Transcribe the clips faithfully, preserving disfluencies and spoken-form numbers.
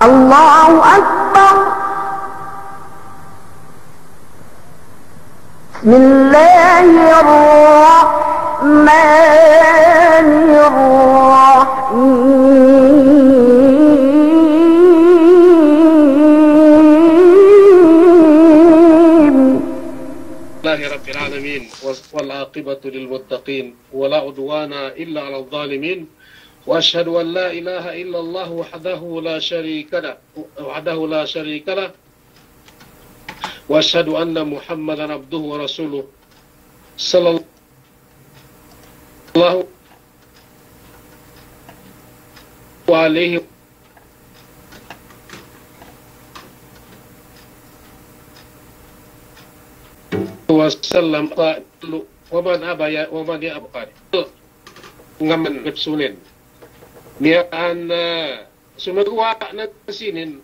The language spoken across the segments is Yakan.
الله أكبر. بسم الله الرحمن الرحيم. لله رب العالمين، والعاقبة للمتقين، ولا عدوان إلا على الظالمين، وأشهد أن لا إله إلا الله وحده لا شريك له، وحده لا شريك له، وأشهد أن محمدا عبده ورسوله، صلى الله عليه وسلم. ومن أبى، ومن يأبى. Ngaman nepsunen. Miya'an, eh, sumeguwa' ne sinin.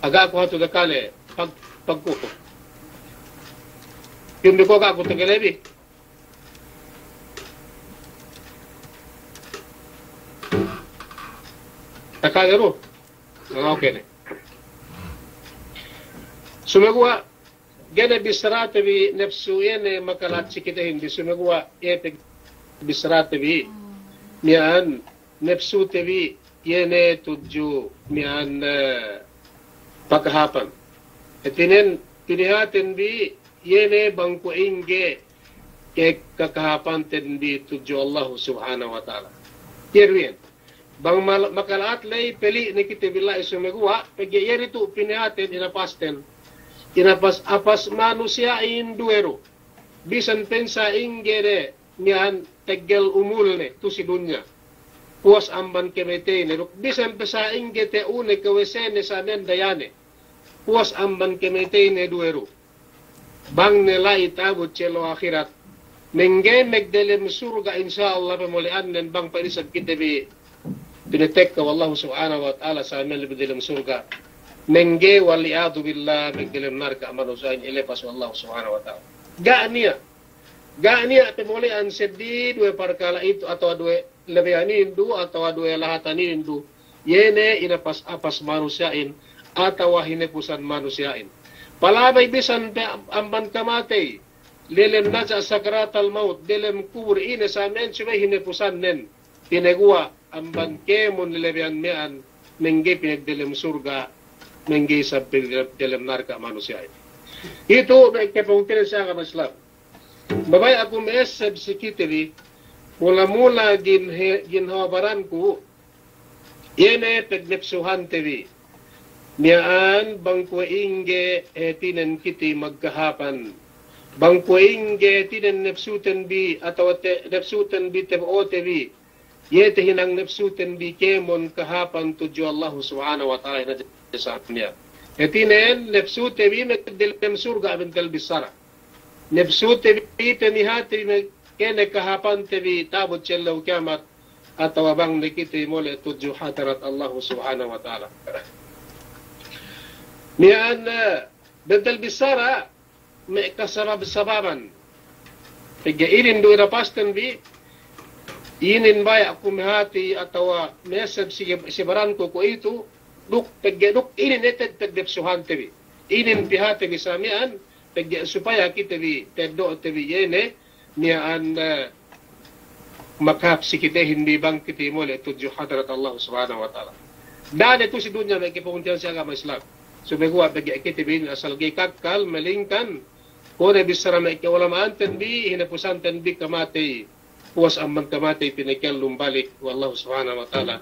Aga' ku hatu dakale, pag-, pagku. Yumbi ko aga' ku takale bi. Takale du. Ah, okay ne. Sumeguwa' ga'i ne bissarate bi nepsu iye ne makala'at si kitehin bi, sumeguwa' iye te bissarate bi. Miya'an nepsute bi iye ne tudju miya'an, eh, pakahapan. Hātinen pinihaten bi iye ne bang kuwe' ingge ke kakahapanten bi tudju Allahu Subhanahu wa Ta'ala. Iye du iyan. Bang mal-, makala'at ley peli' ne kite bi la'i sumeguwa', pegge' iye du tu' pinihaten inapasten. Inapas-apas manusiya'in duwe du. Bisan pe sa'ingge de miya'an teggel umulne tu' si dunya. Puwas amban kamateyne duk bisan pe sa'ingge te'une kawesene sa miya'an dayane. Puwas amban kamateyne duwe du. Bang ne la'i ta'abut si ellew ahirat. Mangga'i magdelem surga' insya Allah pamole'annen bang pa'in isab kite bi pinatekka we' Allahu Subhanahu wa Ta'ala sa miya'an labi delem surga'. Mangga'i wal iyadhu billah magdelem narka' manusiya'in ilepas we' Allahu Subhanahu wa Ta'ala. Ga' niya'. Ga' niya' pamole'an seddili duwe parkala' itu atawa duwe labeyanin du atawa duwe lahatanin du, iye ne inapas-apas manusiya'in atawa hinepusan manusiya'in. Palabey bisan pe am-, amban kamatey, lelem naja' sakaratal maut, delem kubul ine sa miya'an subey hinepusannen, pinaguwa' amban kēmon lelebeyan miya'an, mangga'i pinagdelem surga', mangga'i isab pinagdelem narka' manusiya'in. Itu me' kapungtina'ihan si agama Islam. Mabaya' aku ma'esseb si kite bi, mula-mula ginhe-, ginhawa baranku, iye ne pagnepsuhante bi. Miya'an bang kuwe' ingge hātinen kite magkahapan. Bang kuwe' ingge hātinen nepsuten bi, atawa te-, nepsuten bi tabo'ote bi. Iye tahinang nepsuten bi kēmon kahapan tudju Allahu Subhanahu wa Ta'ala hinang sa miya'an. Hātinen nepsute bi magdelem surga' bentel bissara. Nepsute bi, pinihate bi me' kēne kahapante bi ta'abut si ellew kiyamat, atawa bang ne kite mole' tudju hadarat Allahu Subhanahu wa Ta'ala. Miya'an, eh, bentel bissara, me' kasabab-sababan. Pegge' inin du inapasten bi, inin baya' ku mahati atawa ma'esseb si, si baranku kuwe'itu, duk pegge' duk inin eted pagnepsuhante bi. Inin pihate bi sa miya'an, pegge' supaya kite bi, ta'eddo'te bi iye ne, miya'an, eh, makahap si kitehin bi bang kite mole' tudju hadarat Allah Subhanahu wa Ta'ala. Da'a ne tu' si dunya me' kapungtina'ihan si agama Islam. Sumeguwa' pegge' kite bi inin asal ga'i kakkal, malingkan, kuwe' ne bissara me' ka'ulama'anten bi, hinepusanten bi kamatey, puwas amban kamatey pinakellum balik we' Allah Subhanahu wa Ta'ala.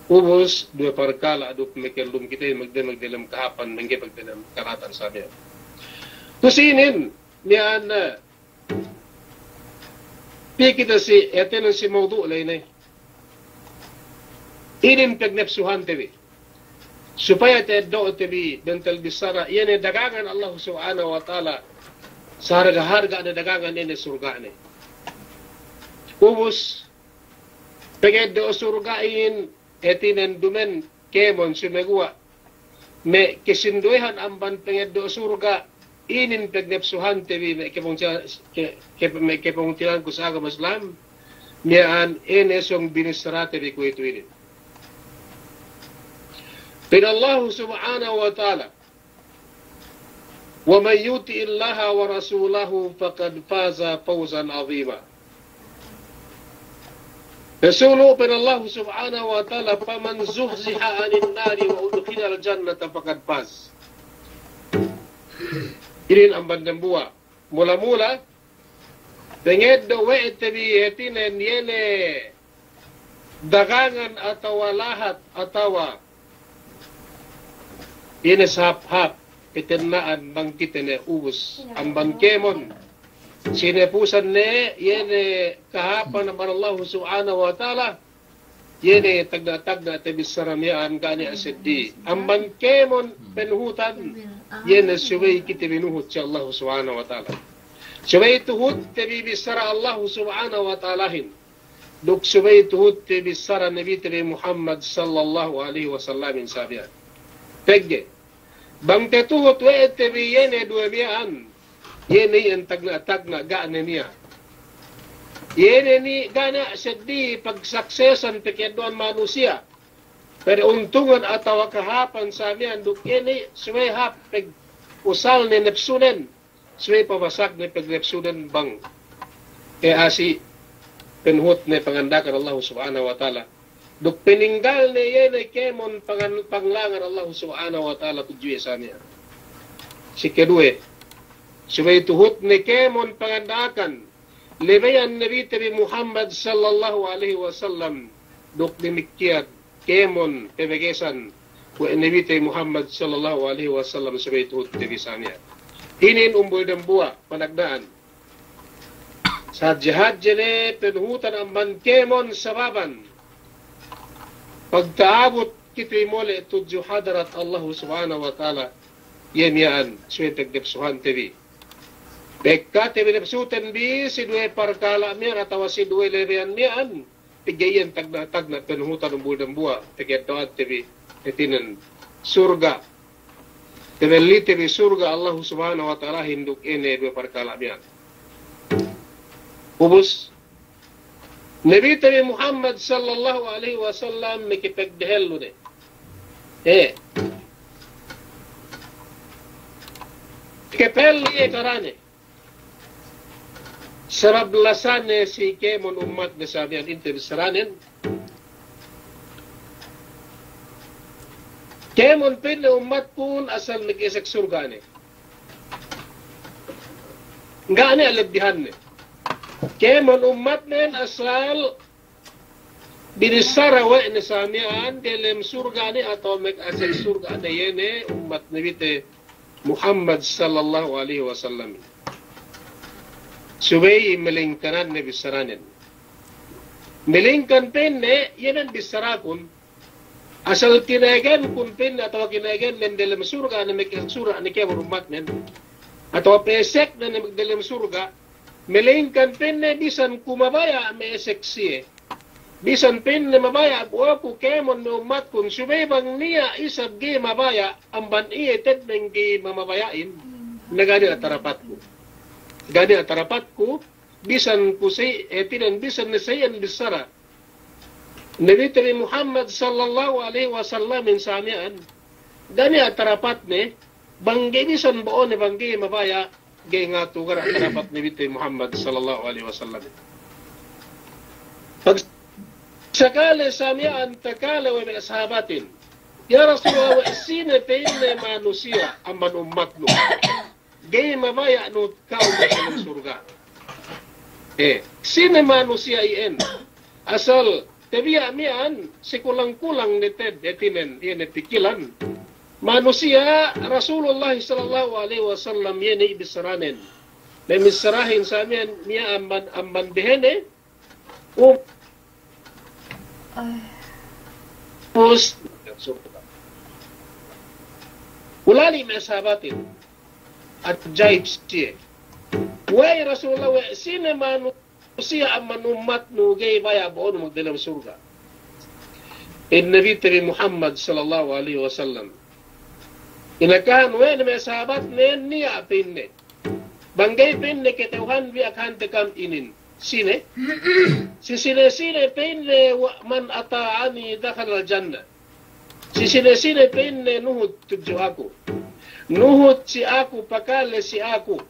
Ubus duwe parkala' du pinakellum kite magde-, magdelem kahapan, mangga'i magdelem kala'atan sa miya'an. Tu' si inin, miya'an, eh, pī kite si, hātinen si mawdu' ley ne. Inin pagnepsuhante bi. Supaya ta'eddo'te bi bentel bissara, iye ne dagangan Allah Subhanahu wa Ta'ala. Saharga-harga ne dagangan inin surga'ne. Ubus, pangeddo' surga'in, hātinen dumen kēmon sumeguwa'. Me' kasinduwehan amban pangeddo' surga', inin pagnepsuhante bi me' kapungti-, ke-, ke-, me' kapungtina'ihanku si agama Islam, miya'an ine sōng binissarate bi kuwe'itu inin. Pa'in Allahu Subhanahu wa Ta'ala, "Wa man yuti'illaha wa rasulahu faqad faza fawzan 'azima." Rasulu', pa'in Allahu Subhanahu wa Ta'ala, "Faman zuhziha 'anin nari wa udkhilal jannata faqad faz." Inin amban dambuwa'. Mula-mula, pangeddo' we' te bi hātinen iye ne dagangan atawa lahat atawa iye ne sahāp-hāp katenna'an bang kite ne ubus amban kēmon. Sinapusan ne iye ne kahāpan amban Allahu Subhanahu wa Ta'ala, iye ne tagna'-tagna' te bissara miya'an ga' niya' seddili. Amban kēmon panuhutan, iye ne subey kite binuhut si Allahu Subhanahu wa Ta'ala. Subey tuhut te bi bissara Allahu Subhanahu wa Ta'alahin. Duk subey tuhut te bi bissara Nabi te bi Muhammad sallallahu alaihi wasallamin sabiyan. Pegge', bang te tuhut we' te bi iye ne duwe miya'an, iye ne iyan tagna'-tagna' ga' ne niya'. Iye ne ni ga' niya' seddili pagsaksesan pekiyaddu'an manusiya', peruntungan atawa kahāpan sa miya'an duk iye ne subey hāp pag-usal ne nepsunen. Subey pabasak ne paglepsunen bang e asi panuhut ne panganda'akan Allahu Subhanahu wa Ta'ala. Duk paninggal ne iye ne kēmon pangan-, panglangan Allahu Subhanahu wa Ta'ala tudju iye sa miya'an. Si keduwe, subey tuhut ne kēmon panganda'akan labeyan Nabi te bi Muhammad sallallahu alaihi wasallam, duk damikkiyan kēmon pabegesan we' Nabi te Muhammad sallallahu alaihi wasallam subey tuhut te bi sa miya'an. Inin umbul dambuwa' panagna'an. Sahadje-hadje ne panuhutan amban kēmon sababan pagta'abut kite mole' tudju hadarat Allahu Subhanahu wa Ta'ala, iye miya'an subey pagdepsuhan te bi. Pekka te bi depsuten bi si duwe parkala' miya'an atawa si duwe labeyan miya'an, pegge' iyan tagna'-tagna' panuhutan umbul dambuwa', pegge' do'an te bi hātinen surga'. Tabelli te bi surga' Allahu Subhanahu wa Ta'alahin duk ine duwe parkala' miya'an. Ubus, Nabi te bi Muhammad sallallahu alaihi wasallam makapagdehellu ne. Eh. Makapagdehellu iye karane. Sabab lasane si kēmon ummatne sa miya'an inte bissaranen. Kēmon pa'inne ummatkun asal mag'esek surga' ne. Ga' ne alebbihanne. Kēmon ummatnen asal binissara we' ne sa miya'an delem surga' ne atawa mag'asek surga' ne iye ne ummat Nabi te Muhammad sallallahu alaihi wasallam. Subey melingkanan ne bissaranen. Melingkan pa'inne, iye ne bissarakun. Asal kinagenkun pa'inne atawa kinagennen delem surga' ne mag'asek surga' ne kēmon ummatnen. Atawa pa'esek ne delem surga', melingkan pa'inne bisan ku mabaya' ma'esek siye. Bisan pa'inne mabaya' bu aku kēmon me' ummatkun, subey bang niya' isab ga'i mabaya' amban iye te'ed ne ga'i mamabaya'in, na ga' niya' tarapatku. Ga' niya' tarapatku, bisan ku sa'i, hātinen bisan ne sa'iyan bissara Nabi te bi Muhammad sallallahu alaihi wasallamin sa miya'an, ga' niya' tarapatne, bang ga'i bisan bo'one bang ga'i mabaya', ga'i ngatu ga' niya' tarapat Nabi te Muhammad sallallahu alaihi wasallam. Pagsakale sa miya'an takale we' me' sahabatin, "Ya Rasulullah, we' sine pa'inne manusiya' amban ummatnu ga'i mabaya' nuhut ka'u magdelem surga'?" Eh, sine manusiya' iyan? Asal tabiya' miya'an sikulang-kulang ne te'ed, hātinen, iye ne pikilan manusiya', Rasulullah sallallahu alaihi wasallam iye ne bissaranen. Me' bissarahin sa miya'an, miya'an amban, amban behene, um, Ay. Ubus, ulali' me' sahabatin, ajaib siye. "Wey Rasulullah, we' sine manusiya' amban ummatnu ga'i baya' bo'onu magdelem surga'?" Pa'in Nabi te bi Muhammad sallallahu alaihi wasallam, inakahan we' ne me' sahabatnen, "Niya'," pa'inne. "Bang ga'i," pa'inne, "kata'uhanbi, akahante kam inin." "Sine?" "Si sine-sine," pa'inne, "wa man ata'ani dakhalal jannah." Si sine-sine pa'inne nuhut tudju aku, nuhut si aku, pakale si aku,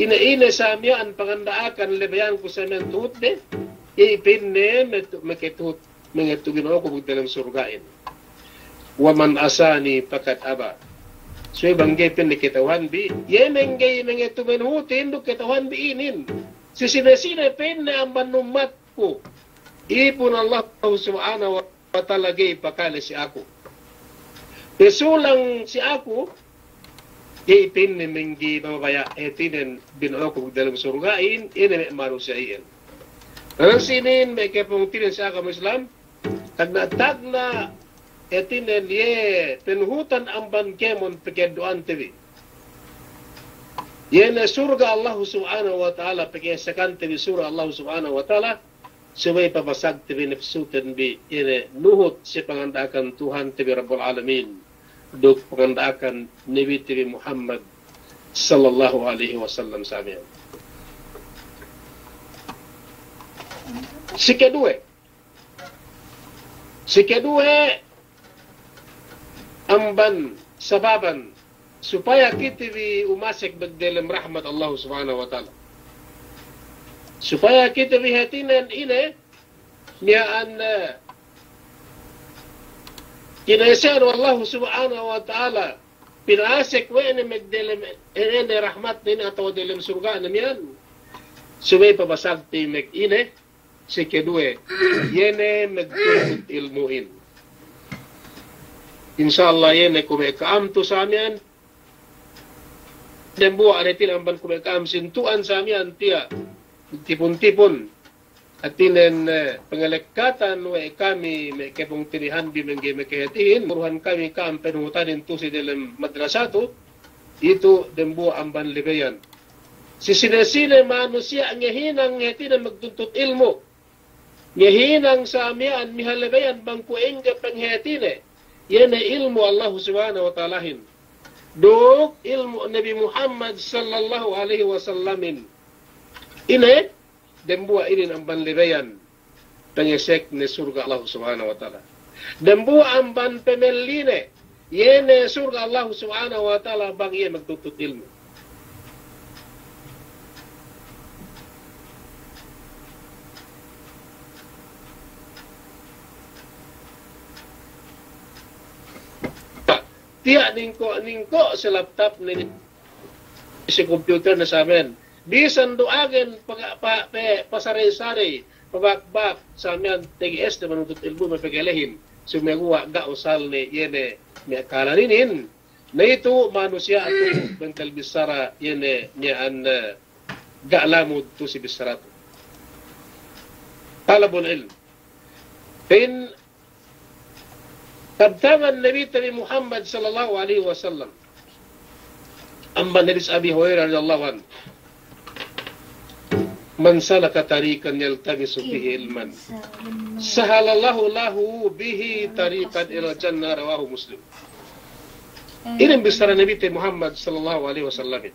ine-ine sa miya'an panganda'akan lebeyanku sa miya'an tuhutde, iye pa'inne metu-, makatuhut, mangetu bino'oku magdelem surga'in. Wa man asani faqad aba. Subey bang ga'i pa'inne kata'uhanbi, iye mangga'i mangetu manuhutin duk kata'uhanbi inin. Si sine-sine pa'inne amban ummatku, ipun Allah Subhanahu wa Ta'ala ga'i pakale si aku, pasulang si aku, iye pa'inne mangga'i mabaya' hātinen bino'oku magdelem surga'in, ine me' manusiya' iyan. Na, si inin me' kapungtina'ihan si agama Islam, tagna'-tagna' hātinen iye panuhutan amban kēmon pagdu'a'ante bi, iye ne surga' Allah Subhanahu wa Ta'ala, pagsekante bi surga' Allah Subhanahu wa Ta'ala, subey pabasagte bi napsuten bi, iye ne nuhut si panganda'akan Tuhante bi Rabbul Alamin duk panganda'akan Nabite bi Muhammad sallallahu alaihi wasallam sa miya'an. Si kaduwe, si kaduwe amban sababan supaya kite bi umasek magdelem rahmat Allah Subhanahu wa Ta'ala. Supaya kite bi hātinen ine, miya'an, eh, kinase'an we' Allah Subhanahu wa Ta'ala, pinasek we' ne magdelem, eh, ine rahmatne inin atawa delem surga'ne miya'an. Subey pabasagte bi mag ine, si kaduwe, iye ne magtuntut ilmu'in. Insya Allah, iye ne kuwe' ka'am tu sa miya'an. Dembuwa' hātinen amban kuwe' ka'am sintu'an sa miya'an tiya' tipun-tipun. Hātinen, eh, pangalekkatan we' kami me' kapungtina'ihanbi mangga'i makahātihin, guruhan kami ka'am panuhutanin tu si delem madrasa tu, itu dembuwa' amban lebeyan. Si sine-sine manusiya' ngahinang hātinen magtuntut ilmu', ngahinang sa miya'an mihalebeyan bang kuwe' ingge panghātine, iye ne ilmu' Allah Subhanahu wa Ta'alahin duk ilmu' Nabi Muhammad sallallahu alaihi wasallamin. Ine, dembuwa' inin amban lebeyan pangasekne surga' Allah Subhanahu wa Ta'ala. Dembuwa' amban pamelline, iye ne surga' Allah Subhanahu wa Ta'ala bang iye magtuntut ilmu'. Tiya' ningko'-ningko' si laptop ne, si computer ne sa miya'an. Bisan du agen pa-, pa-, pe-, pasaray-saray, pabakbak sa miya'an, T G S ne manuntut ilmu' mapagalehin. Sumeguwa' ga' usalne, iye ne me' kahalan inin. Na itu manusiya' tu bentel bissara, iye ne miya'an, eh, ga' lamud tu si bissara tu. Talabul ilm. Pa'in kabtangan Nabite bi Muhammad sallallahu alaihi wasallam. Amban hadis Abi Hurairah radiyallahu anhu, "Man salaka tariqan yaltamisu fihi ilman, sahalallahu lahu bihi tariqan ilal jannah," rawahu Muslim. Inin bissara Nabite Muhammad sallallahu alaihi wasallam.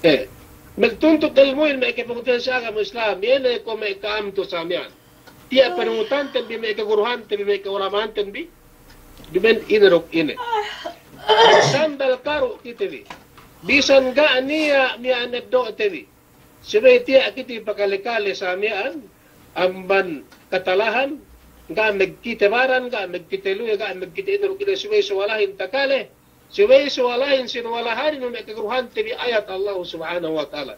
Eh, magtuntut ilmu'in me' kapungtina'ihan si agama Islam, iye ne kuwe' ka'am tu sa miya'an. Tiya' panuhutanten bi me' kaguruhanten bi, me' kaulama'anten bi. Duma'in ine duk ine. Sandal karu' kite bi. Bisan ga' niya' miya'an eddo'te bi. Subey tiya' kite bi pakale-kale sa miya'an amban katalahan, ga' magkite baran, ga' magkite luwe, ga' magkite ine duk ine, subey suwalahin takale. Subey suwalahin, sinuwalahanin we' me' kaguruhante bi ayat Allah Subhanahu wa Ta'ala.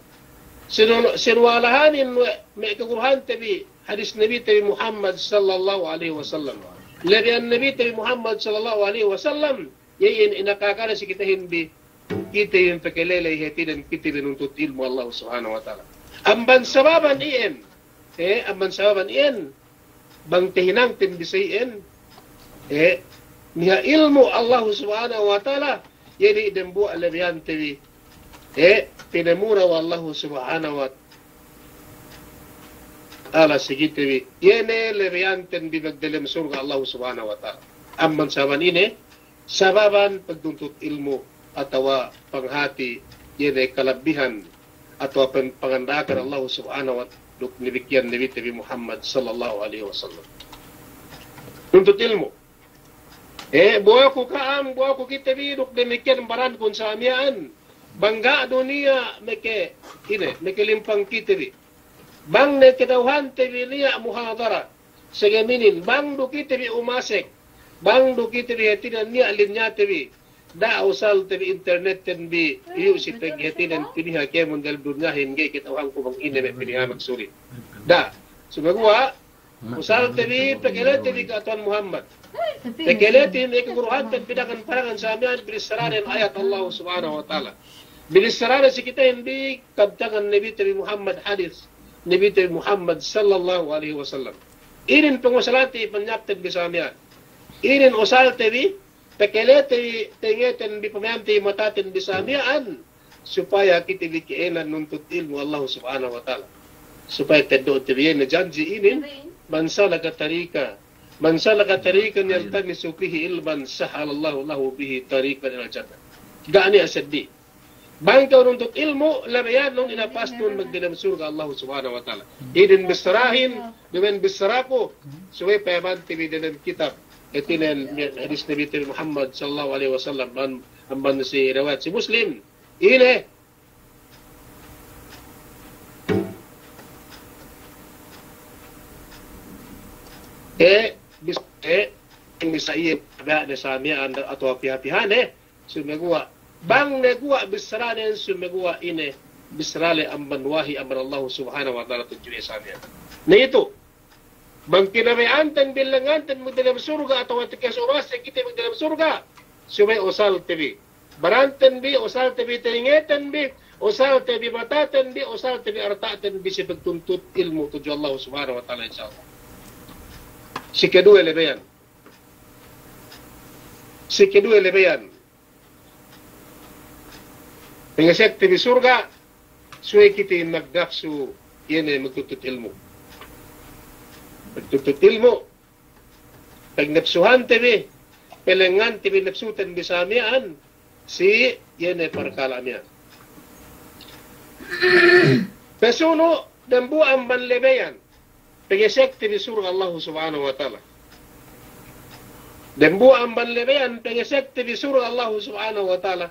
Sinu-, sinuwalahanin we' me' kaguruhante bi hadis Nabite bi Muhammad sallallahu alaihi wasallam. Lebeyan Nabite bi Muhammad sallallahu alaihi wasallam, iye in inakakale si kitehin bi, kite in pakalele hātinen kite bi nuntut ilmu' Allah Subhanahu wa Ta'ala. Amban sababan iyan, eh, amban sababan iyan, bang tahinangten bi sa iyan, eh, niya' ilmu' Allah Subhanahu wa Ta'ala, iye ne dembuwa' lebeyante bi, eh, pinamura we' Allah Subhanahu wa Ta'ala si kite bi, iye ne lebeyanten bi magdelem surga' Allah Subhanahu wa Ta'ala. Amban sababan ine, sababan pagtuntut ilmu' atawa panghati, iye ne kalabbihan atawa pang-, panganda'akan Allah Subhanahu wa Ta'ala duk damikkiyan Nabite bi Muhammad sallallahu alaihi wasallam. Nuntut ilmu'. Eh, buwaku ka'am, buwaku kite bi duk damikkiyan barankun sa miya'an. Bang ga' du niya' meke, ine, mekelimpang kite bi. Bang ne kedawhante bi niya' muhadara. Sege minin, bang du kite bi umasek. Bang du kite bi hātinen niya' linyate bi. Da'a usalte bi internetten bi, iyu' si pegge' hātinen piniha kēmon dalem dunyahin ga'i kata'uhanku bang ine me' piniha maksudin. Da'a, sumeguwa', usalte bi, pekelete bi ka'atuhan Muhammad. Pekelete bi me' kaguruhanten bi dangan-parangan sa miya'an binissaranen ayat Allah Subhanahu wa Ta'ala. Binissarane si kitehin bi kabtangan Nabite bi Muhammad hadis, Nabite bi Muhammad sallallahu alaihi wasallam. Inin pangusalante bi panyapten bi sa miya'an. Inin usalte bi, pekelete bi, tengeten bi, pamayamte bi mataten bi sa miya'an, supaya kite bi ke'enan nuntut ilmu' Allah Subhanahu wa Ta'ala. Supaya teddo'te bi iye ne janji' inin, "Man salaka tarika, man salaka tarikan yaltamisu fihi ilman, sahhalallahu lahu bihi tarikan ilal jannah." Ga' niya' seddili. Bang kew nuntut ilmu', labeyanun inapasnun magdalem surga' Allah Subhanahu wa Ta'ala. Inin bissarahin, duma'in bissaraku, subey payamante bi dalem kitab. Hātinen hadis Nabite bi Muhammad sallallahu alaihi wasallam, amban, amban si riwayat si Muslim. Ine? Eh, bis-, eh, bisa iye, ba ne sa miya'an atawa piha-pihane, sumeguwa', bang ne guwa' bissaranen sumeguwa' ine, bissara le amban wahi amban Allah Subhanahu wa Ta'ala tudju iye sa miya'an. Na itu, bang kinabaya'anten bi lengnganten magdalem surga' atawa tekes umasek kite magdalem surga', subey usalte bi baranten bi, usalte bi tengeten bi, usalte bi mataten bi, usalte bi arta'ten bi si pagtuntut ilmu' tudju Allah Subhanahu wa Ta'ala, insya Allah. Si keduwe lebeyan. Si keduwe lebeyan. Pengesekte bi surga', subey kite magnapsu, iye ne magtuntut ilmu'. Magtuntut ilmu', pagnapsuhante bi, pelengngante bi napsuten bi sa miya'an, si iye ne parkala' miya'an. Pesunu', dambuwa' amban lebeyan, pengesekte bi surga' Allah Subhanahu wa Ta'ala. Dambuwa' amban lebeyan, pengesekte bi surga' Allah Subhanahu wa Ta'ala.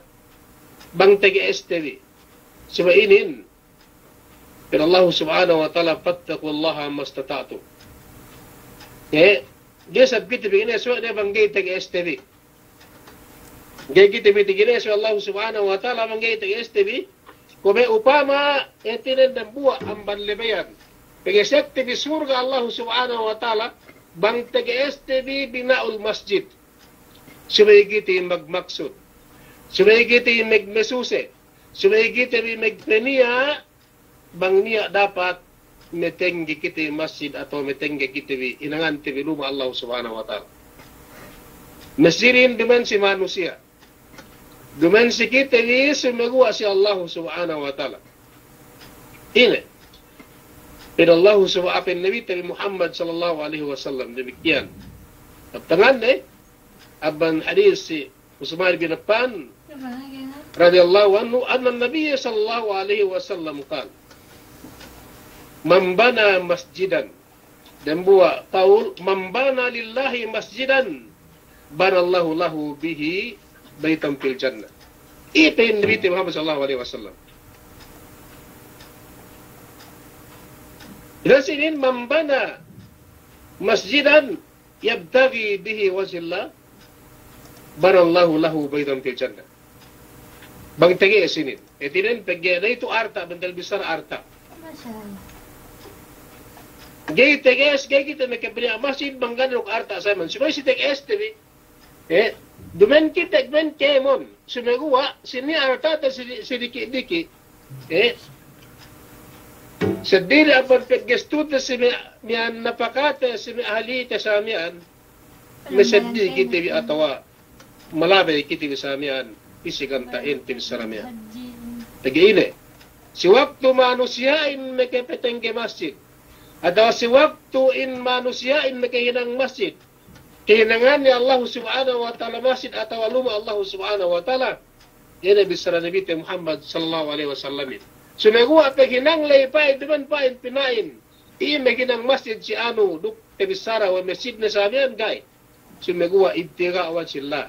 Bang tege'este bi. Subey inin, pa'in Allah Subhanahu wa Ta'ala, "Fattaqullaha mastata'tum." Eh, ga'i isab kite bi ginesu' ne bang ga'i tege'este bi. Ga'i kite bi ginesu' Allah Subhanahu wa Ta'ala bang ga'i tege'este bi. Kuwe' upama, hātinen dambuwa' amban lebeyan. Pengesekte bi surga' Allah Subhanahu wa Ta'ala, bang tege'este bi bina'ul masjid. Subey kite magmaksud. Subey kite magmasuse. Subey kite bi magpaniya', bang niya' dapat matengge kite masjid atawa matengge kite bi, hinangante bi luma' Allah Subhanahu wa Ta'ala. Masjidin duma'in si manusiya'. Duma'in si kite bi sumeguwa' si Allah Subhanahu wa Ta'ala. Ine. Pa'in Allah Subha-, pa'in Nabite bi Muhammad sallallahu alaihi wasallam damikkiyan. Kabtanganne, amban hadis si Usman bin Affan radiyallahu anhu, anna Nabiyya sallallahu alaihi wasallam qal, "Man bana masjidan," dambuwa' qaul, "Man bana lillahi masjidan, banallahu lahu bihi baitan fil jannah." Iye pa'in Nabite Muhammad sallallahu alaihi wasallam. Ine si inin, "Man bana masjidan yabtaghi bihi wajhallah, banallahu lahu baitan fil jannah." Bang tege'es inin. Hātinen pegge' ne itu arta', bentel bissara arta'. Masya Allah. Ga'i tege'es, ga'i kite makapaniya' masjid bang ga' ne duk arta' sa miya'an. Subey si tege'este bi. Eh, duma'in kite, duma'in kēmon. Sumeguwa', si niya' arta'te si, si diki'-diki'. Eh, seddili amban paggastute si me', miya'an napakate si me' ahlite sa miya'an. Maseddili kite bi atawa malabey kite bi sa miya'an, pī si ganta'inte bi sa miya'an. Pegge' ine, si waktu manusiya'in makapatengge masjid, atawa si waktu in manusiya'in makahinang masjid, kahinangan ne Allah Subhanahu wa Ta'ala masjid atawa luma' Allah Subhanahu wa Ta'ala, iye ne bissara Nabite Muhammad sallallahu alaihi wasallamin. Sumeguwa' paghinang ley pa'in, duma'in pa'in pina'in, iye maghinang masjid si anu, duk tabissara we' masjidne sa miya'an, ga'i. sumeguwa' ibtigha'a wajhillah.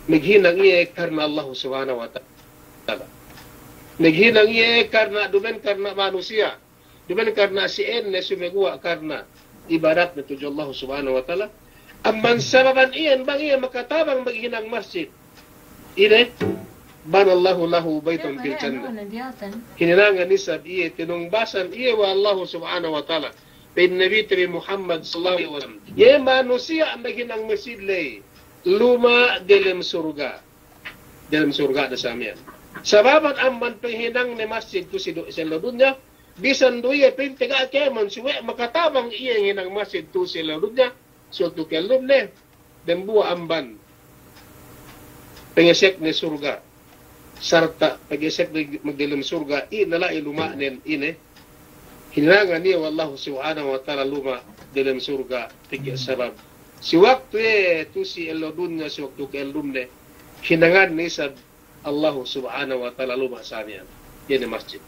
Maghinang iye karna Allah Subhanahu wa Ta'ala. Maghinang iye karna, duma'in karna manusiya'. Duma'in karna si ēnne, sumeguwa' karna ibadatne tudju Allah Subhanahu wa Ta'ala. Amban sababan iyan bang iye makatabang maghinang masjid, ine, banallahu lahu baytan fil jannah. Hininangan isab iye tinungbasan iye we' Allah Subhanahu wa Ta'ala. Pa'in Nabite bi Muhammad sallallahu alaihi wasallam, iye manusiya' maghinang masjid ley, luma' delem surga'. Delem surga' ne sa miya'an. Sababan amban paghinangne masjid tu'u si du-, si ellew dunya, bisan du iye pa'inte ga' kēmon, subey makatabang iye hinang masjid tu'u si ellew dunya, si waktu kellumne, dembuwa' amban pangesekne surga', sarta' pangesekne magdelem surga', ine la'i luma'nen ine, hinangan iye we' Allahu Subhanahu wa Ta'ala luma' delem surga', pegge' sabab si waktu iye tu'u si ellew dunya, si waktu kellumne, hinangan isab Allahu Subhanahu wa Ta'ala luma' sa miya'an, iye ne masjid.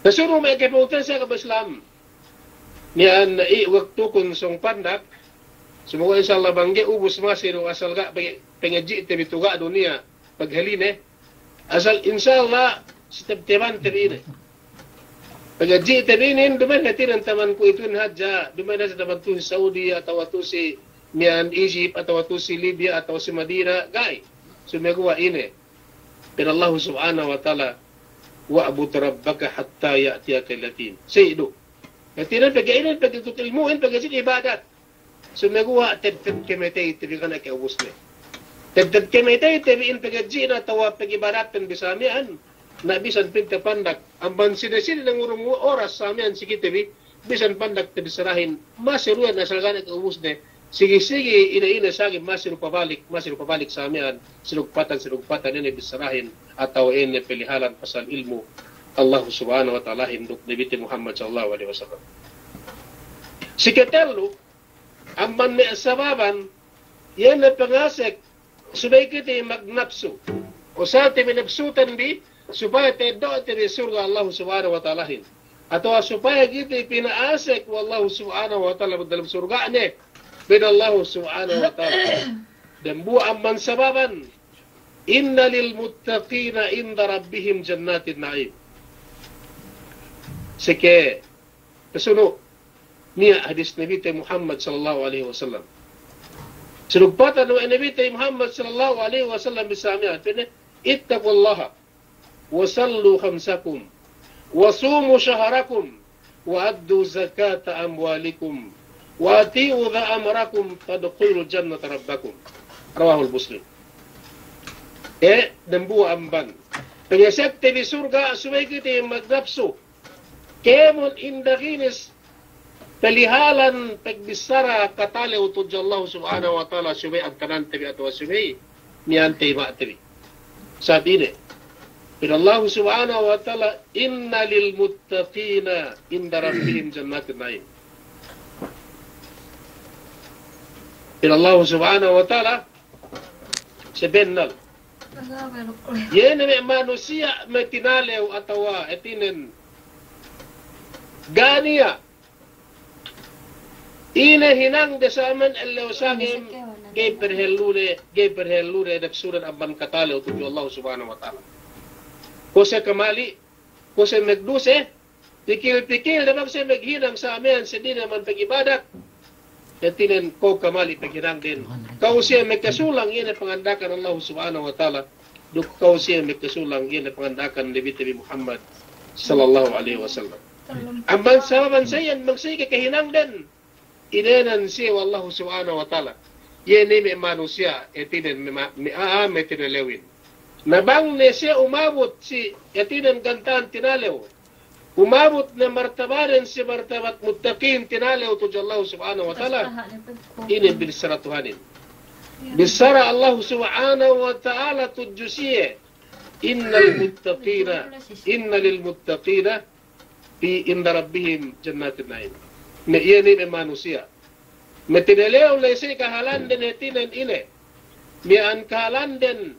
Pasunu' me' kapungtina'i si agama Islam. Miya'an i' waktukun sōng pandak, sumeguwa' insya Allah bang ga'i ubus masi du asal ga' penge-, pengadji'te bi tu'u ga' du niya' paghaline. Asal insya Allah si tebtebante bi ine. Paggadji'te bi inin, duma'in hātinen taman kuwe'ituhin hadja, duma'in hadja taman tu'u si Saudi, atawa tu'u si miya'an Egypt, atawa tu'u si Libya, atawa si Madina, ga'i. Sumeguwa' ine. Pa'in Allahu Subhanahu wa Ta'ala, "Wa'bud rabbaka hatta ya'tiyakal yaqin." Sey du. Hātinen pegge' inin, pegge' tu'u ilmu'in, pegge' sin ibadat. Sumeguwa' tebteb kamateyte bi ga' ne ke'ubusne. Tebteb kamateyte bi in pagadji'ne atawa pagibadatte bi sa miya'an, na bisan pa'inte pandak, amban sine-sine ne ngurung oras sa miya'an si kite bi, bisan pandakte bissarahin, masi du iyan asal ga' ne ke'ubusne, sigi-sigi ine-ine sagi masi du pabalik, masi du pabalik sa miya'an, sinugpatan, sinugpatan ine bissarahin, atawa ine palihalan pasal ilmu' Allah Subhanahu wa Ta'alahin duk Nabite Muhammad sallallahu alaihi wasallam. Si katellu, amban me' sababan, iye ne pangasek, subey kite magnapsu. Usal te bi napsuten bi, supaya ta'eddo'te bi surga' Allah Subhanahu wa Ta'alahin. Atawa supaya kite pina'asek we' Allah Subhanahu wa Ta'ala dalem surga'ne, pa'in Allah Subhanahu wa Ta'ala. Dambuwa' amban sababan, "Inna lil muttaqina inda rabbihim jannatin na'im." Seke, pasunu' niya' hadis Nabite Muhammad sallallahu alaihi wasallam. Sinugpatan we' Nabite Muhammad sallallahu alaihi wasallam bissā miya'an, pa'inne, "Ittaqullaha, wa sallu khamsakum, wa sumu shahrakum, wa addu zakata amwalikum, wa ati'u dha amrakum, tadkhulul jannata rabbakum." Rawahul Muslim. E, dambuwa' amban pangasekte bi surga', subey kite magnapsu. Kēmon indaginis palihalan pagbissara katalew tudju Allah Subhanahu wa Ta'ala, subey antanante bi atawa subey miya'ante bi, ma'te bi. Sabab ine, pa'in Allah Subhanahu wa Ta'ala, "Inna lil muttaqina inda rabbihim jannatin na'im." Pa'in Allah Subhanahu wa Ta'ala, sabennal iye ne me' manusiya' matinalew atawa hātinen ga' niya' ine hinangde sa miya'an ellew sangem, ga'i perhellude, ga'i perhellude napsuden amban katalew tudju Allah Subhanahu wa Ta'ala. Kuwe' siye kamali', kuwe' siye magduse, pikil-pikil de bang siye maghinang sa miya'an seddili amban pagibadat. Hātinen kew kamali' paghinangden. Kew siye makasulang iye ne panganda'akan Allah Subhanahu wa Ta'ala. Duk kew siye makasulang iye ne panganda'akan Nabite bi Muhammad sallallahu alaihi wasallam. Amban sababan sa iyan bang siye kahinangden, inēnan siye we' Allah Subhanahu wa Ta'ala. Iye ne me' manusiya', hātinen me' ma-, me' a'a matinalewin. Na bang ne siye umabut si, hātinen ganta'an tinalew, umabut ne martabaden si martabat muttaqin tinalew tudju Allah Subhanahu wa Ta'ala. Ine bissara Tuhanin? Bissara Allah Subhanahu wa Ta'ala tudju siye, "Innal muttaqina, inna lil muttaqina fi inda rabbihim jannatin na'im." Me' iye ne me' manusiya' matinalew la'i si kahalanden hātinen ine. Miya'an kahalanden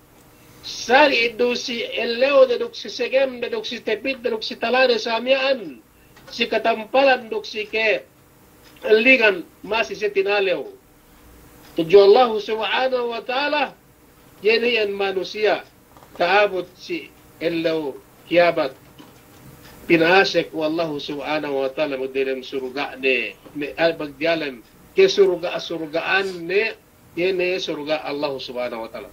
sali' du si ellewde duk si segemde duk si tepitde duk si talade sa miya'an. si katampalan duk si ka'ellingan masi siye tinalew tudju Allahu Subhanahu wa Ta'ala, iye ne iyan manusiya' ta'abut si ellew kiyamat pinasek we' Allahu Subhanahu wa Ta'ala magdelem surga'ne, me-, ah, magdelem kesurga'-surga'anne, iye ne surga' Allahu Subhanahu wa Ta'ala.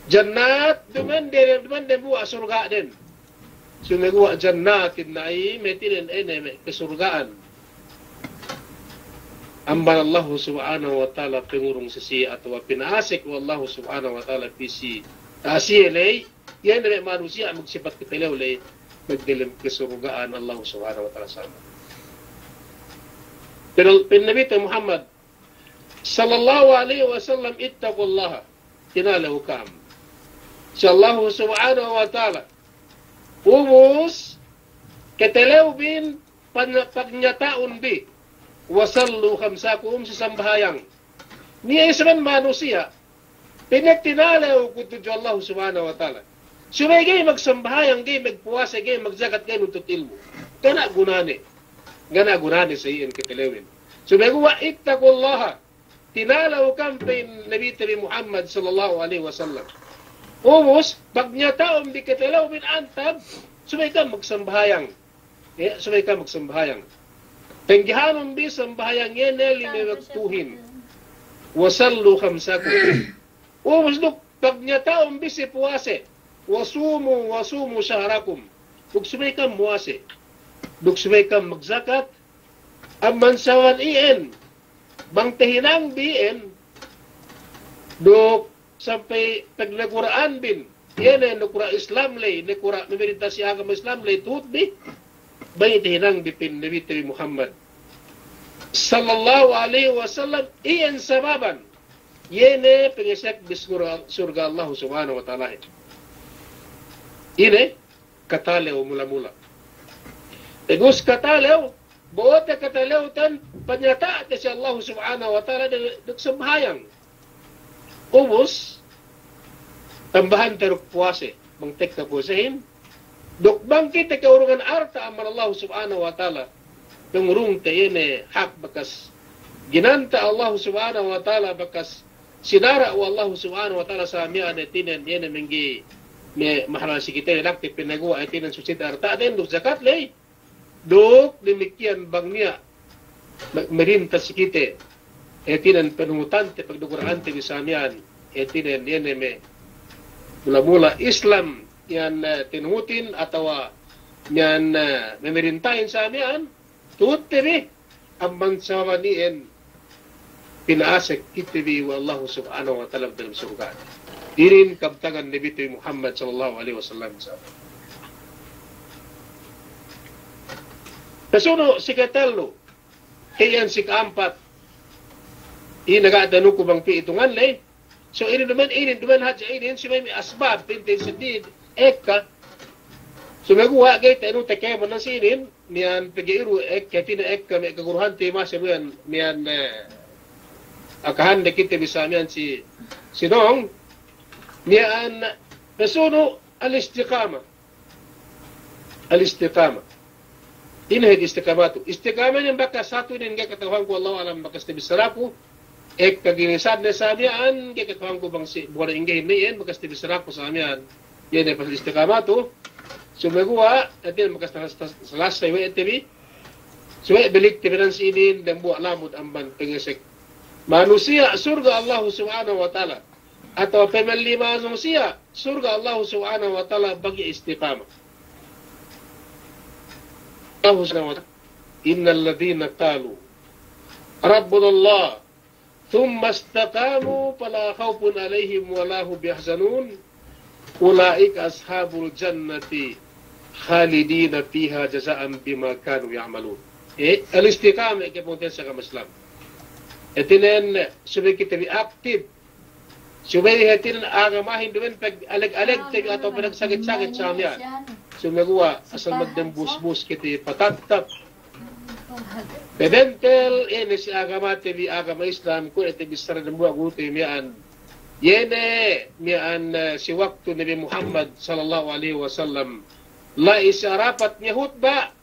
Jannat, duma'in de-, duma'in dembuwa' surga'den. Sumeguwa' jannatin na'im, hātinen ine me' kesurga'an amban Allahu Subhanahu wa Ta'ala pangurung si siye atawa pinasek we' Allahu Subhanahu wa Ta'ala pī si, ah, siye ley, iye ne me' manusiya' magsipat katalew ley magdelem kesurga'an Allahu Subhanahu wa Ta'ala sa'aman. Pero pa'in Nabi te Muhammad sallallahu alaihi wasallam, "Ittaqullaha," tinalew ka'am si Allahu Subhanahu wa Ta'ala. Ubus, katalewbin, pagnya-, pagnyata'un bi. "Wa sallu khamsakum," sasambahayang. Niya' isab manusiya' pinagtinalew ku tudju Allahu Subhanahu wa Ta'ala. Subey ga'i magsambahayang, ga'i magpuwase, ga'i magjakat, ga'i nuntut ilmu'. Ga' niya' gunane. Ga' niya' gunane sa iyan katalewin. Sumeguwa' ittaqullaha. Tinalew ka'am pa'in Nabi te bi Muhammad sallallahu alaihi wasallam. Ubus, pagnyata'un bi katalewbin antab, subey ka'am magsambahayang. Ya, subey ka'am magsambahayang. Panggihanun bi sambahayang iye ne lime waktuhin. "Wa sallu khamsakum." Ubus duk pagnyata'un bi si puwase. "Wa sumu, wa sumu shahrakum." Duk subey ka'am muwase. Duk subey ka'am magjakat. Amban sawan iyan, bang tahinang bi iyan, duk sampay pagnakura'an bin, iye ne nakura' Islam ley, nakura' mamarinta si agama Islam ley, tuhut bi, bang tahinang bi pa'in Nabi te bi Muhammad sallallahu alaihi wasallam, iyan sababan, iye ne pangasek bi surga', surga' Allahu Subhanahu wa Ta'ala. Ine? Katalew mula-mula. Ubus katalew, bo'ote katalewten, panyata'te si Allahu Subhanahu wa Ta'ala de-, duk sambahayang. Ubus, tambahante duk puwase, bang tekka puwasehin, duk bang kite ka'urungan alta' amban Allahu Subhanahu wa Ta'ala, pangurungte iye ne hak bakas ginanta' Allahu Subhanahu wa Ta'ala, bakas sinara' we' Allahu Subhanahu wa Ta'ala sa miya'an, hātinen iye ne mangga'i me' mahalal si kite, lakte pinaguwa', hātinen susite alta'den duk jakat ley. Duk damikkiyan bang niya' me-, marinta si kite, hātinen panuhutante, pagnakura'ante bi sa miya'an, hātinen iye ne me' mula-mula Islam iyan, eh, tinuhutin atawa iyan, eh, mamarintahin sa miya'an, tuhutte bi, amban sababan iyan pinasek kite bi we' Allahu Subhanahu wa Ta'ala dalem surga'. Inin kabtangan Nabi te bi Muhammad sallallahu alaihi wasallam. Pasunu' si katellu, iyan si ka'ampat, ine ga' tanuku bang pī itungan ley, So inin duma'in, inin duma'in hadja inin, subey me' asbab, pinta seddili ekka. Sumeguwa' ga'i ta'inu takemon si inin, miya'an pegge' iru ekka, hātinen ekka me' kaguruhante masa iyan, miya'an, eh, akahande kite bi sa miya'an si, si nong, miya'an pasunu' al-istiqamah. Al-istiqamah. Ine hep istiqamah tu? Istiqamah inin bakas satu inin ga'i kata'uhanku, Allahu a'lam, bakas tabissaraku. Ekka ginisanne sa miya'an, ga'i kata'uhanku bang si, bukan ingge inin iyan, bakas tabissaraku sa miya'an. Iye ne pasal istiqamah tu. Sumeguwa', hātinen bakas tas-, tas-, salasay we' te bi. Subey balik te bi nan si inin, dambuwa' lamud amban pangasek manusiya' surga' Allahu Subhanahu wa Ta'ala. Atawa pamalli manusiya' surga' Allahu Subhanahu wa Ta'ala bang istiqamah. Allahu Subhanahu wa Ta'ala, "Innal ladhina qalu rabbunallah thumma istaqamu fala khawfun alayhim wa la hum yahzanun. Ulaika ashabul jannati khalidina fiha jaza'an bima kanu ya'malun." Eh, al-istiqamah ke ponten sa agama Islam. Hātinen, subey kite bi aktif. Subey hātinen agamahin duma'in pag-aleg-aleg te bi atawa panagsagit-sagit sa miya'an. Sumeguwa' asal magdem busbus kite patattap. Pabentel, ine si agamate bi agama Islam, kuwe' te bissara dambuwa' gurute miya'an. Iye ne miya'an, eh, si waktu Nabi Muhammad sallallahu alaihi wasallam la'i si Arafat niya' hutba',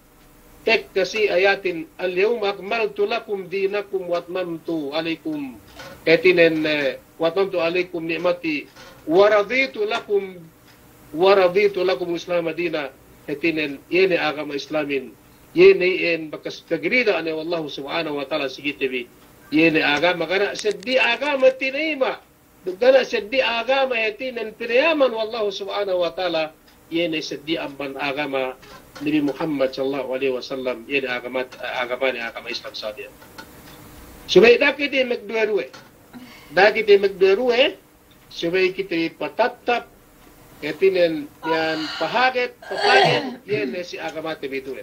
tek-, kasi ayatin, "Al-yawma akmaltu lakum dinakum wa atmamtu alaykum," hātinen, eh, "wa atmamtu alaykum ni'mati wa raditu lakum, wa raditu lakum Islama dina," hātinen, iye ne agama Islamin, iye ne iyan bakas pagrida ne we' Allahu Subhanahu wa Ta'ala si kite bi, iye ne agama, ga' ne seddili agama tinayima', duk ga' ne seddili agama hātinen pinayaman we' Allahu Subhanahu wa Ta'ala, iye ne seddili amban agama Nabi Muhammad sallallahu alaihi wasallam, iye ne agama, agama ne agama Islam sabiyan. Subey da'a kite magduwe-duwe. Da'a kite magduwe-duwe, subey kite patattap, hātinen miya'an pahaget, papagen, iye ne si agamate bi tu'u.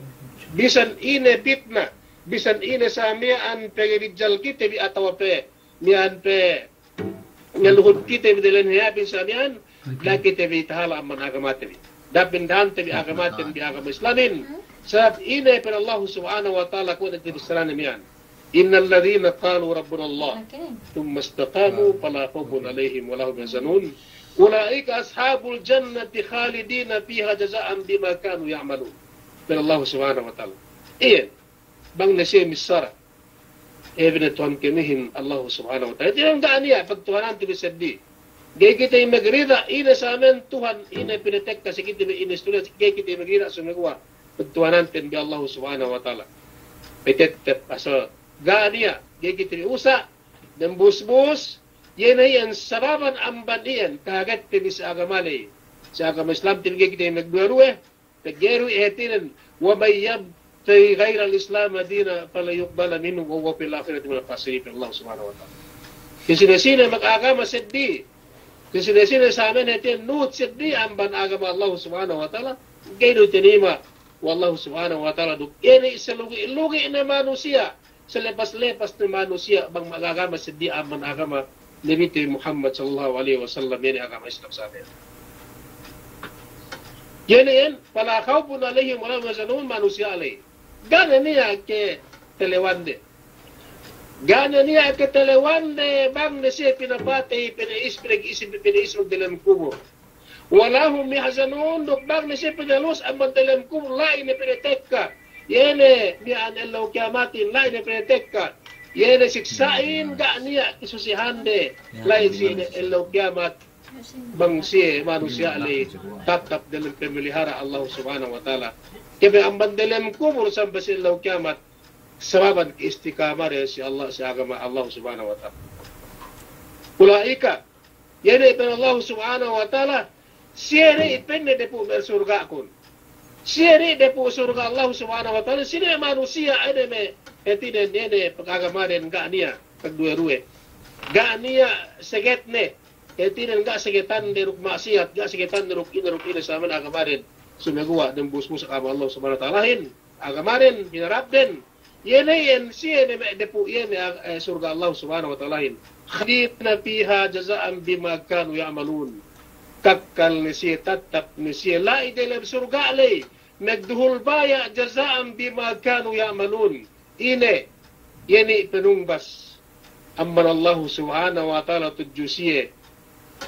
Bisan ine pitna, bisan ine sa miya'an pagrijal kite bi atawa pe, miya'an pe, ngaluhut kite bi diyalem hayapin sa miya'an, da'a kite bi tahala' amban agamate bi. Da'a pindahante bi agamaten bi agama Islamin. Sabab ine pa'in Allahu Subhanahu wa Ta'ala kuwe' ne bissarane miya'an. "Innal ladhina qalu rabbuna Allah, okay, thumma istaqamu fala khawfun alayhim wa la hum yahzanun. Ulaika ashabul jannati khalidina fiha jaza'an bima kanu ya'malun." Pa'in Allahu Subhanahu wa Ta'ala. Iyan, bang ne siye missara, iye ne Tuhan kamihin Allahu Subhanahu wa Ta'ala. Hātinen ga' niya' pagtuhananten bi seddili. Ga'i kite magrida, ine sa miya'an Tuhan, ine pinatekka si kite bi, ine istorya, ga'i kite magrida sumeguwa' pagtuhananten bi Allahu Subhanahu wa Ta'ala. Pitettep asal ga' niya', ga'i kite bi usa', dem busbus, iye ne iyan sababan amban iyan, kahagatte bi si agama ley, si agama Islamte bi ga'i kite magduwe-duwe, pegge' du hātinen, "Wa man yabtaghi ghayral Islami dinan falan yuqbala minhu wa huwa fil akhirati minal khasirin," pa'in Allah Subhanahu wa Ta'ala. Sine-sine magagama seddili, sine-sine sa miya'an hātinen nuhut seddili amban agama Allah Subhanahu wa Ta'ala, ga'i du tinayima' we' Allah Subhanahu wa Ta'ala duk iye ne salugi'-lugi' ne manusiya', salepas-lepas ne manusiya' bang magagama seddili amban agama Nabite Muhammad sallallahu alaihi wasallam, iye ne agama Islam sa miya'an. Iye ne iyan, "Fala khawfun alayhim wa la hum yahzanun," manusiya' ley. Ga' ne niya' katalewande. Ga' ne niya' katalewande bang ne siye pinapatey, pinaisbeg, isi-, pinaisbeg diyalem kubul. "Wa la hum yahzanun," duk bang ne siye pinalus amban diyalem kubul, la'i ne pinatekka. Iye ne miya'an ellew kiyamatin, la'i ne pinatekka. Iye ne siksa'in, ga' niya' kasusehande, la'i si ellew kiyamat. Bang siye manusiya' ley tattap diyalem pamalihara' Allah Subhanahu wa Ta'ala. Kebe amban diyalem kubul sampay si ellew kiyamat, sababan kaistikama de si Allah, si agama Allah Subhanahu wa Ta'ala. Ulaika, iye ne pa'in Allah Subhanahu wa Ta'ala, siye ne pa'inne dapu' me' surga'kun. Siye ne dapu' surga' Allah Subhanahu wa Ta'ala, sine manusiya' ine me' hātinen, ine pagagamaden ga' niya' pagduwe-duwe. Ga' niya' segetne, hātinen ga' segetande duk ma'siyat, ga' segetande duk ine duk ine sa miya'an agamaden. Sumeguwa' dem busbus agama Allah Subhanahu wa Ta'alahin, agamaden, hinarapden. Iye ne iyan, siye ne me' dapu' iye ne, eh, surga' Allah Subhanahu wa Ta'alahin. Khalidina fiha jaza'an bima kanu ya'malun. Kakkal ne siye, tattap ne siye la'i diyalem surga' ley, magduhul baya' jaza'an bima kanu ya'malun. Ine, iye ne panungbas amban Allahu Subhanahu wa Ta'ala tudju siye,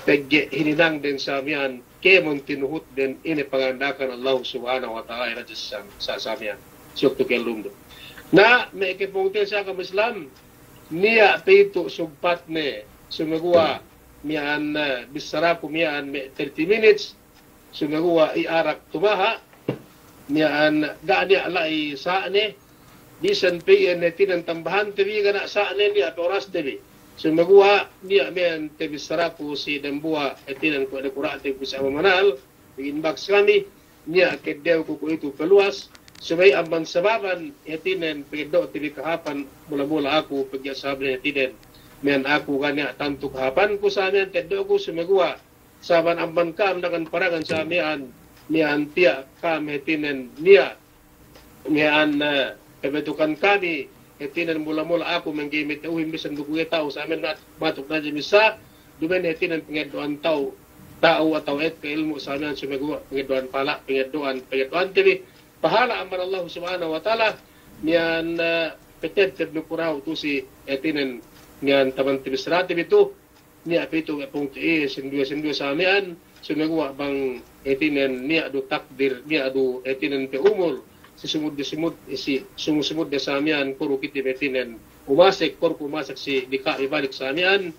pegge' hininangden sa miya'an kēmon tinuhutden ine panganda'akan Allahu Subhanahu wa Ta'ala ila jissan sa, sa miya'an. Siyuk tu kellumdu. Na, me' kapungtina'i si agama Islam, niya' pe itu sugpatne, sumeguwa' miya'an, eh, bissaraku miya'an me' thirty minutes, sumeguwa' i arak tumaha', miya'an ga' niya' la'i sa'ne, bisan pe iyan hātinen tambahante bi ga' niya' sa'ne, niya' pe oraste bi. Sumeguwa' niya' miya'an tabissaraku si dambuwa' hātinen kuwe' nakura'te bi si abamanal, pag-inbox kami, niya' keddew ku kuwe'itu paluwas, subey amban sababan hātinen pageddo'te bi kahāpan mula-mula aku pegge' sabab hātinen. Miya'an aku ga' niya' tantu kahāpanku sa miya'an teddo'ku sumeguwa'. Saban amban ka'am dangan-padangan sa miya'an, miya'an tiya' ka'am hātinen niya', miya'an, eh, pabatukan kami, hātinen mula-mula aku mangga'i mata'uhin bisan du kuwe' ta'u sa miya'an mat-, matuk na hadja missā, duma'in hātinen pangeddo'an ta'u, ta'u atawa ekka ilmu' sa miya'an sumeguwa' pangeddo'an pahala', pangeddo'an, pangeddo'ante bi pahala' amban Allahu Subhanahu wa Ta'ala, miya'an, eh, patebteb ne ku dahu' tu'u si hātinen miya'an taman tabissarate bi tu'u, niya' pe itu me' pungtina'i sinduwe-sinduwe sa miya'an, sumeguwa' bang hātinen niya' du takdir, niya' du hātinen pe umul, si sumud-, sumud-, si sumu-sumud de sa miya'an, kuwe' du kite bi hātinen umasek, kuwe' du umasek si dika' ibalik sa miya'an.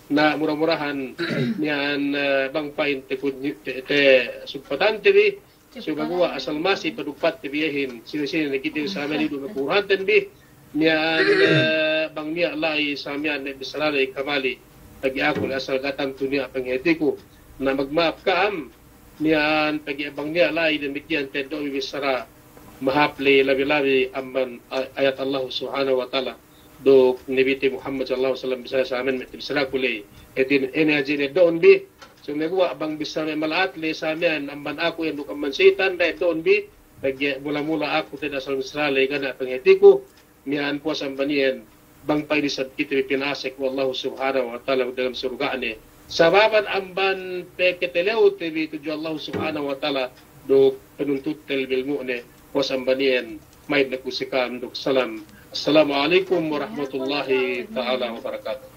Na mura-murahan miya'an, eh, bang pa'in te kun-, te, te sugpatante bi, sumaguwa' asal masi padugpatte bi iyehin, sine-sine ne kite bi sa miya'an iyu' du me' kuruhanten bi, miya'an, eh, bang niya' la'i sa miya'an ne bissara la'i kamali, pegge' aku la'i asal ga' tantu niya' panghātiku. Na magma'ap ka'am, miya'an pegge' bang niya' la'i damikkiyan ta'eddo'bi bissara mahāp la'i labi-labi amban a-, ayat Allah Subhanahu wa Ta'ala duk Nabite Muhammad sallallahu alaihi wasallam bissara sa miya'an me' bissaraku la'i. Hātinen ine hadja ineddo'un bi, sumaguwa' bang bissara me' mala'at la'i sa miya'an amban aku iyan duk amban seyitan, ta'eddo'un bi, pegge' mula-mula aku te'ed asal bissara la'i ga' niya' panghātiku, miya'an puwas amban iyan, bang pa'in isab kite bi pinasek we' Allahu Subhanahu wa Ta'ala dalem surga'ne. Sababan amban pagkatalewte bi tudju Allahu Subhanahu wa Ta'ala duk panuntutte bi ilmu'ne, puwas amban iyan, ma'id ne ku si ka'am duk salam. Assalamu alaikum warahmatullahi ta'ala wabarakatuh.